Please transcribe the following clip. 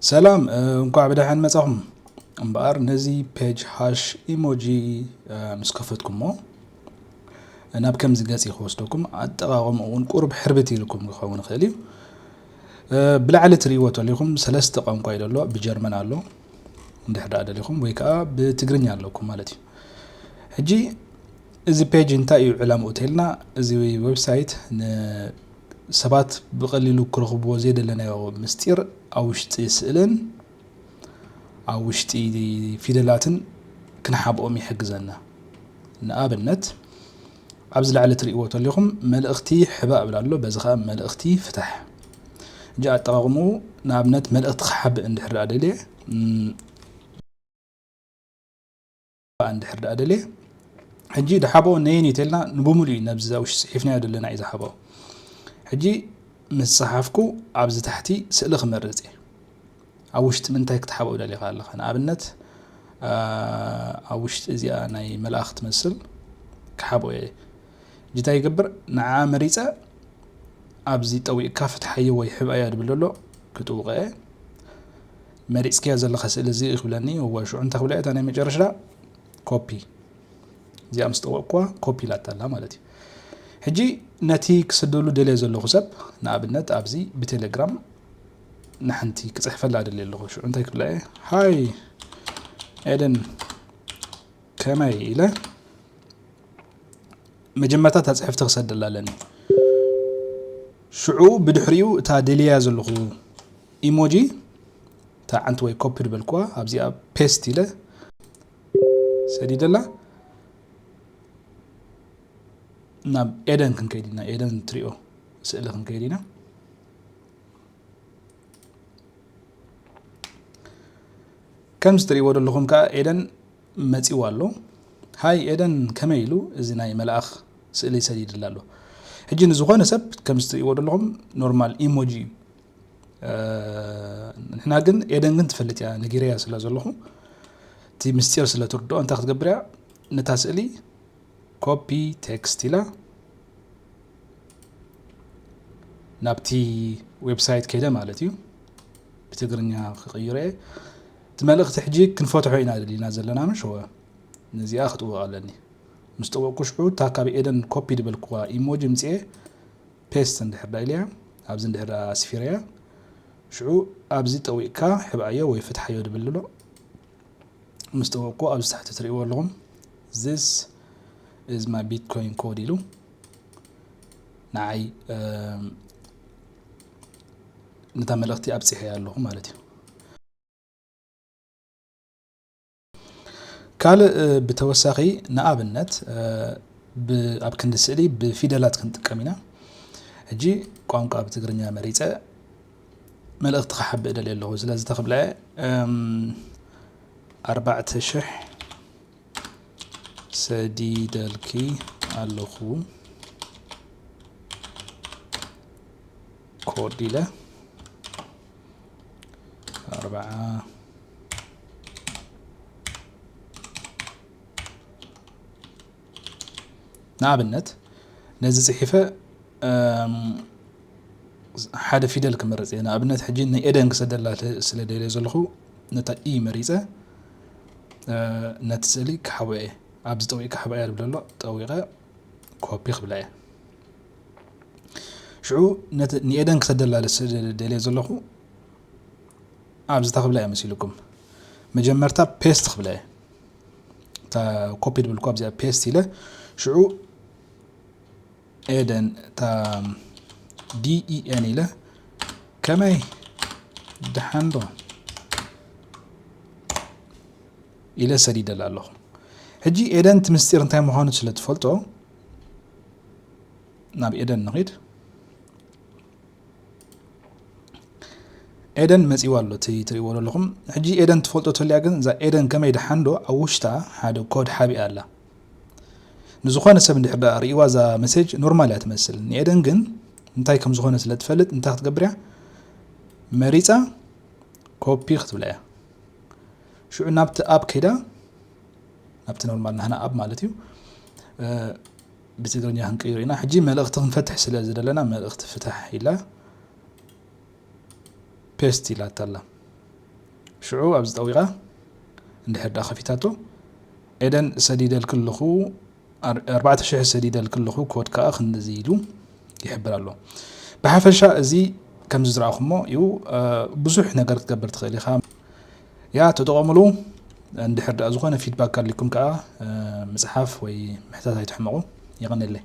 ሰላም፣ እ፣ እንኳዕ ብደሓን መጻኹም። እምበኣር ነዚ ፔጅ ሃሽ ኢሞጂ፣ እ፣ ምስ ከፈትኩሞ ናብ ከምዚ ገጽ እዩ ክወስደኩም። ኣጠቓቕምኡ እውን ቁሩብ ሕርብት ኢልኩም ክኸውን ይኽእል እዩ። እ፣ ብላዕሊ ትርእይዎ ተሊኹም ሰለስተ ቋንቋ እዩ ዘሎ። ብጀርመን ኣሎ እንድሕር ደኣ ደሊኹም፣ ወይ ከኣ ብትግርኛ ኣለኩም ማለት እዩ። ሕጂ እዚ ፔጅ እንታይ እዩ ዕላምኡ ተልና፣ እዚ ዌብሳይት ንሰባት ብቐሊሉ ክረኽብዎ ዘይደለናዮ ምስጢር ኣብ ውሽጢ ስእልን ኣብ ውሽጢ ፊደላትን ክንሓብኦም ይሕግዘና። ንኣብነት ኣብዚ ላዕሊ ትርእይዎ ተሊኹም መልእኽቲ ሕባእ እብል ኣሎ፣ በዚ ኸኣ መልእኽቲ ፍታሕ። ሕጂ ኣጠቓቕምኡ ንኣብነት መልእኽቲ ክሓብእ እንድሕር ደኣ ደልየ፣ እም፣ እንድሕር ደኣ ደልየ፣ ሕጂ ድሓብኦ ነየን እዩ ተልና ንብሙሉ እዩ ነብዚ ውሽጢ ጽሒፍናዮ ዘለና እዩ ዝሓብኦ። ሕጂ ምስ ጸሓፍኩ ኣብዚ ታሕቲ ስእሊ ክመርጽ እየ። ኣብ ውሽጢ ምንታይ ክትሓብኦ ደሊኻ ኣለኻ? ንኣብነት፣ ኣ፣ ኣብ ውሽጢ እዚኣ ናይ መልኣኽ ትመስል ክሓብኦ እየ። ሕጂ እንታይ ይገብር? ንዓ መሪጸ ኣብዚ ጠዊቕካ ፍትሓዮ ወይ ሕብኣዮ ድብል ዘሎ ክጥውቐ እየ። መሪጽክያ ዘለኻ ስእሊ እዚ ክብለኒ፣ እወ፣ ሽዑ እንታይ ክብላ እየ? እታ ናይ መጨረሽታ ኮፒ። እዚኣ ምስ ጠወቕኩዋ ኮፒ ኢላታ ኣላ ማለት እዩ። ሕጂ ነቲ ክስደሉ ደልየ ዘለኹ ሰብ፣ ንኣብነት ኣብዚ ብቴሌግራም ንሓንቲ ክጽሕፈላ ደልየ ኣለኹ። ሽዑ እንታይ ክብላ እየ? ሃይ ኤደን፣ ከመይ ኢለ መጀመርታ እታ ጽሕፍቲ ክሰደላ ኣለኒ። ሽዑ ብድሕሪኡ እታ ደልያ ዘለኹ ኢሞጂ፣ እታ ዓንቲ ወይ ኮፒ ዝበልኩዋ፣ ኣብዚኣ ፔስት ኢለ ሰዲደላ። ናብ ኤደን ክንከይድ ኢና። ኤደን ትሪኦ ስእሊ ክንከይድ ኢና። ከምዚ ትሪእዎ ዘለኹም ከኣ ኤደን መጺዋ ኣሎ። ሃይ ኤደን ከመይ ኢሉ እዚ ናይ መልኣኽ ስእሊ ሰዲድላ ኣሎ። ሕጂ ንዝኾነ ሰብ ከምዚ ትሪእዎ ዘለኹም ኖርማል ኢሞጂ እዩ። እ፣ ንሕና ግን ኤደን ግን ትፈልጥ እያ፣ ነጊረያ ስለ ዘለኹ፣ እቲ ምስጢር ስለ ትርድኦ እንታይ ክትገብር እያ? ነታ ስእሊ ኮፒ ቴክስት ኢላ ናብቲ ዌብሳይት ከይደ ማለት እዩ። ብትግርኛ ክቕይሮ እየ። እቲ መልእኽቲ ሕጂ ክንፈትሖ ኢና ደሊና ዘለና፣ ምሽ? እወ። ነዚኣ ክጥውቕ ኣለኒ። ምስ ጠወቕኩ ሽዑ እታ ካብ ኤደን ኮፒ ዝበልክዋ ኢሞጂ ምጽኤ ፔስት እንድሕር ዳ ኢለያ፣ ኣብዚ እንድሕር ዳ ኣስፊረያ፣ ሽዑ ኣብዚ ጠዊቕካ ሕብኣዮ ወይ ፍትሓዮ ድብል ኣሎ። ምስ ጠወቕኩ ኣብዚ ታሕቲ ትርእይዎ ኣለኹም፣ "This is my Bitcoin code" ኢሉ ንዓይ፣ እም፣ ነታ መልእኽቲ ኣብጺሐያ ኣለኹ ማለት እዩ። ካልእ፣ እ፣ ብተወሳኺ ንኣብነት፣ እ፣ ብ-፣ ኣብ ክንዲ ስእሊ ብፊደላት ክንጥቀም ኢና። ሕጂ ቋንቋ ብትግርኛ መሪጸ መልእኽቲ ክሓብእ ደልየ ኣለኹ። ስለዚ ተኽብለ፣ እም፣ ኣርባዕተ ሽሕ ሰዲደልኪ ኣለኹ ኮድ ኢለ ኣርብዓ። ንኣብነት ነዚ ጽሒፈ፣ እም፣ ሓደ ፊደል ክመርጽ እየ። ንኣብነት ሕጂ ንኤደን ክሰደላ ስለ ደልየ ዘለኹ ነታ ኢ መሪጸ፣ እ፣ ነቲ ስእሊ ክሓብኦ እየ። ኣብዚ ጠዊቐ ክሓብኦ እየ ዝብል ኣሎ፣ ጠዊቐ ኮፒ ክብላ እየ። ሽዑ ነቲ ንኤደን ክሰደላ ስለ ደልየ ዘለኹ ኣብዚ እንታይ ክብላ እየ መሲልኩም? መጀመርታ ፔስት ክብላ እየ። እታ ኮፒ ድብልኩ ኣብዚኣ ፔስት ኢለ፣ ሽዑ ኤደን፣ እታ ዲ ኢ ኤን ኢለ፣ "ከመይ ደሓን ዶ?" ኢለ ሰዲደላ ኣለኹ። ሕጂ ኤደን እቲ ምስጢር እንታይ ምዃኑ ስለ ትፈልጦ፣ ናብ ኤደን ንኺድ። ኤደን መጺዋ ኣሎ፣ እቲ ትርእይዎ ዘለኹም። ሕጂ ኤደን ትፈልጦ ተልያ፣ ግን እዛ ኤደን ከመይ ደሓን ዶ ኣብ ውሽጣ ሓደ ኮድ ሓቢኣ ኣላ። ንዝኾነ ሰብ እንድሕር ደኣ ርእይዋ እዛ መሴጅ ኖርማል እያ ትመስል። ንኤደን ግን እንታይ ከም ዝኾነ ስለ ትፈልጥ እንታይ ክትገብር እያ? መሪጻ ኮፒ ክትብላ እያ። ሽዑ ናብቲ ኣፕ ከይዳ፣ ናብቲ ኖርማል ናህና ኣፕ ማለት እዩ፣ እ፣ ብትግርኛ ክንቅይሮ ኢና። ሕጂ መልእኽቲ ክንፈትሕ ስለ ዝደለና መልእኽቲ ፍታሕ ኢላ ፔስት ኢላታ ኣላ። ሽዑ ኣብዚ ጠዊቓ እንድሕር ደኣ ከፊታቶ ኤደን ሰዲደልኪ ኣለኹ፣ ኣር- ኣርባዕተ ሽሕ ሰዲደልኪ ኣለኹ፣ ኮድ ከኣ ክንድዚ ኢሉ ይሕብር ኣሎ። ብሓፈሻ እዚ ከምዚ ዝረኣኹሞ እዩ። ብዙሕ ነገር ክትገብር ትኽእል ኢኻ። ያ ተጠቐምሉ። እንድሕር ደኣ ዝኾነ ፊድባክ ኣሊኩም ከኣ ምጽሓፍ ወይ ምሕታት ኣይትሕመቑ። የቐንየለይ።